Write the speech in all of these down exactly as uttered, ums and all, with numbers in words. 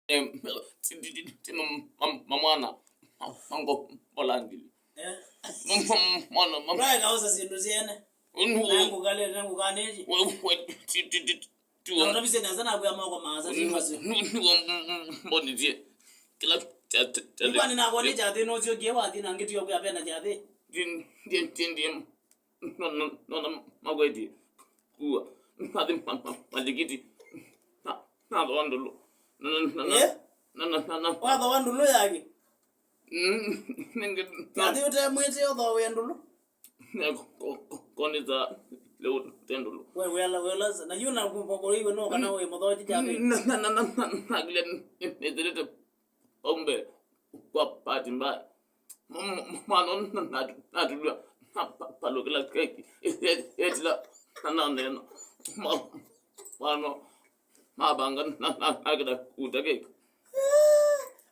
Em, ti, ti, ti, ti, mam-, mam-, mamwana. Ma-, mango, mbolangili. Eh. Mam-, mam-, mwana, mam-, Ndwaeka osa syĩndũ syene. Unu. Nangukalile, nangukanĩtye. We, we, ti, ti, ti, ti, Na ũtavisye nesa nakwĩa moko maasa, ti masyo. Nu, nu, nu, mbonitie. Kila cha, cha, cha, Nĩkwa nĩnakwonĩe kyathĩ nũsyokie wathi na ngĩtio kwĩa vena kyathĩ. Ti, ti, ti, ti, no, no, no, no, magweti. Kuwa. Nathi ma, ma, malikiti. Na, na thondolo. Na, na, na, na, Eh? Na, na, na, na. Wathowa ndulu yake. Mm, ningi, Kyathĩ ũtemwĩtĩe ũthowe ndulu. Ne ko, ko, ko, konĩta leo tendolo. We, wela, wela, na yu na kuko iwe no kana we mothoji kyathĩ. Na, na, na, na, na, na, na, kile nitelete ombe kwa bahati mbaya. Mwana na, na, na tulwa na pa, palukila keki. Etila na, na, neno. Ma, mwana mabanga na, na, na, kila kuta keki.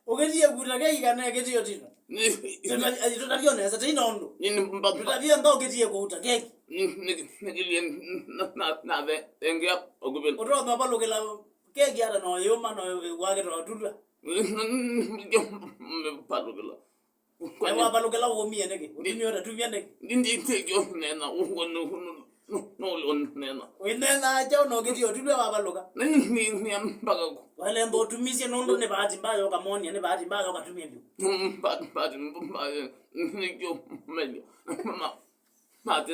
Ũkĩtie kuta keki kana ĩkĩtio tino? Nĩ, Tũta-, tũtavyo nesa, tũi na ũndũ. Nĩ, nĩ, mba, mba, Tũtavyo ntho ũkĩtie kuta keki. Nĩ, nĩ, nĩkĩlie na, na, na the, thengea okupĩla. Ũtonya palũkĩla keki ata no yũma no wakĩta ũtulwa. Nĩ, nĩ, nĩ, nĩkĩo mepalũkĩla. Kwani wavalũkĩla wũmie nĩkĩ? Ũtumie ũtatumie nĩkĩ? Ndi, ndi, ndikyo nena, ũguo nũ, nũ, nũ, nũlyo nena. Wĩnena kyaũ na ũkĩtie ũtulwe wavalũka? Nĩ, nĩ, nĩ, nĩ mpaka ku- Walenda ũtumisye nũndũ nĩ bahati mbaya ũkamonia, nĩ bahati mbaya ũkatumie vyũ. Mm, bahati, bahati mbaya, nĩkyo melyo. Ma, ma, na,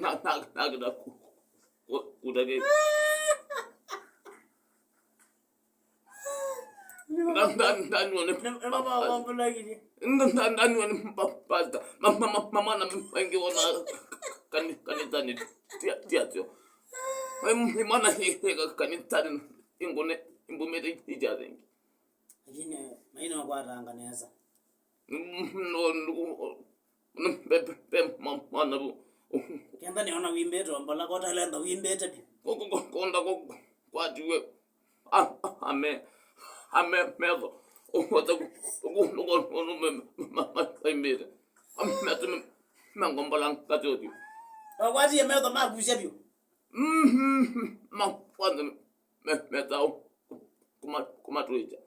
na, nakĩta ku, ku, kuta keki. Nda-, nda-, ndaniwa nĩ Nĩ, nĩ baba wambũlagĩrie. Nda-, nda-, ndaniwa nĩ pa-, pasta. Ma-, ma-, ma-, mamwana maingĩ wona kani-, kanithanĩ tia-, tiatyo. Imwana ĩka kanithanĩ ingũne imbumĩte ijathĩngi. Lakini maina kwatanga nesa. Mm, no, no, no, pe, pe, pe, ma-, mwana vu. Kenda nĩona wimbĩte ombola kotalenda wimbĩte vyũ. Ko-, ko-, ko-, konda ko-, kwatiwe. A-, a-, ame, ame, metho. Ũkota ku-, ku-, ku-, ku-, me-, ma-, ma-, maimbĩte. Am-, metho me-, mengombola ngatyothi. Wakwatie metho makusya vyũ. Mhm, ma-, kwanza me-, me-, metao kuma-, kumatwĩkya.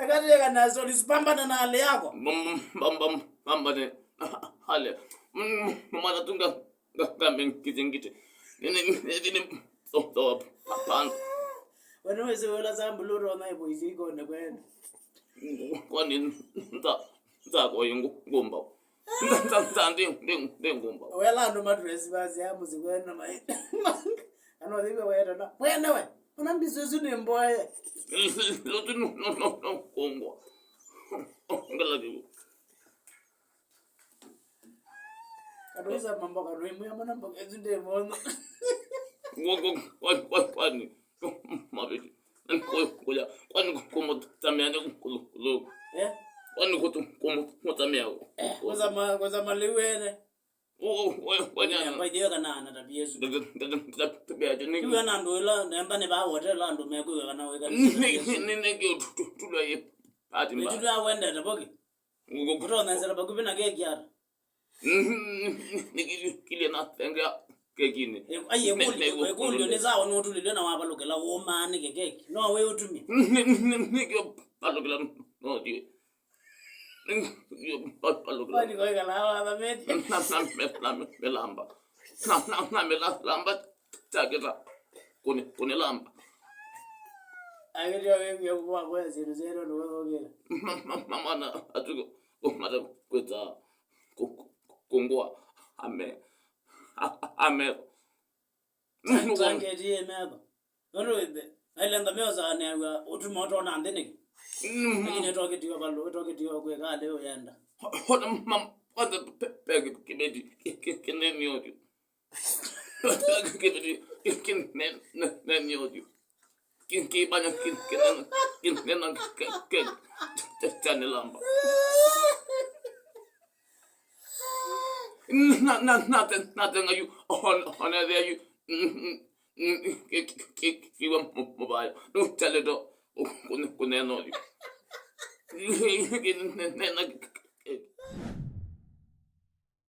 Eka tũyeka na stories, pambana na hali yako. Mbam-, mbam-, mbam-, pambane na hali. Mm, mwana tunga. Nga-, ngambe ngiti ngiti. Nini, nini, nini, so, so, pa-, panza. Wene wese wela sambulu rona ipo izi ikone kwene. Kwani nza, nza kwa yungu, ngumba. Nza, nza, nza, ndi, ndi, ndi ngumba. Wela andũ maturesi basi ya muzi kwene mai. Ano thiwe weta na. Wene we, una mbisu isu ni mboye. Lotu no, no, no, no, kongwa. Ngala kibu. Katuisa mambo katuimwia mana mboka isu ndimona. Ngo, ngo, kwani, kwani, kwani. Mabili. Ngo, ngoja. Kwani kumutamia ni kulu, kulu. Eh? Kwani kutu, kumutamia. Eh, kuzama, kuzama liwene. Oh, oh, oh, kwani ana. Kwa hiyo kana ana tabia isu. Nda, nda, nda, nda, tabia yake ni. Kiwa na ndo ila, nenda ni ba hotel ndo mekwe kana weka. Ni, ni, ni, ni, kitu, tu, tu, tu, ye. Ati mba. Ni tu wendete boki. Ngo, ngo. Kutona nzira bakupĩ na keki ata. Mhm, nĩkĩlye na thengea kekinĩ. Ai, ĩkũlyo nĩ sawa nũtulilwe na wavalũkĩla wũmaanĩke keki. No wĩ ũtumie. Nĩkĩo valũkĩla nothiĩ. Nĩkĩo valũkĩla. Kwani koĩkala wathamĩtye? Na, na, na, na, mĩlamba. Na, na, na mĩlamba. Takĩta kũnĩ, kũnĩlamba. Agĩtyo wĩw'e kwa kwa syĩndũ syetu nĩwe thũkĩte. Ma, ma, ma, mwana atuko, ũmata kwĩta kũ-, kũ-, kũngũa. Ame-, a-, a-, ame. Tangeti ĩmetho. Nũndũ ĩthe, ailenda meosaanĩaw'a ũtuma ũtona nthĩ nĩkĩ? Mm. Lakini tokĩtiwa valũ, tokĩtiwa kwĩka alĩ ũyenda. Ona ma-, kwanza pe-, pe-, kĩbeti, kĩ-, kĩ-, kĩneni ũtyu. Kĩbeti, kĩ-, kĩ-, ne-, ne-, neni ũtyu. Kĩ-, kĩbanya, kĩ-, kĩnena, kĩnena, kĩ-, kĩ-, kĩ-, kyanĩlamba. Na, na, nate-, natenga yu, on-, onethea yu, n-, n-, Kiwa mũvayo nũtalĩto kũneena ũthyũ. Nena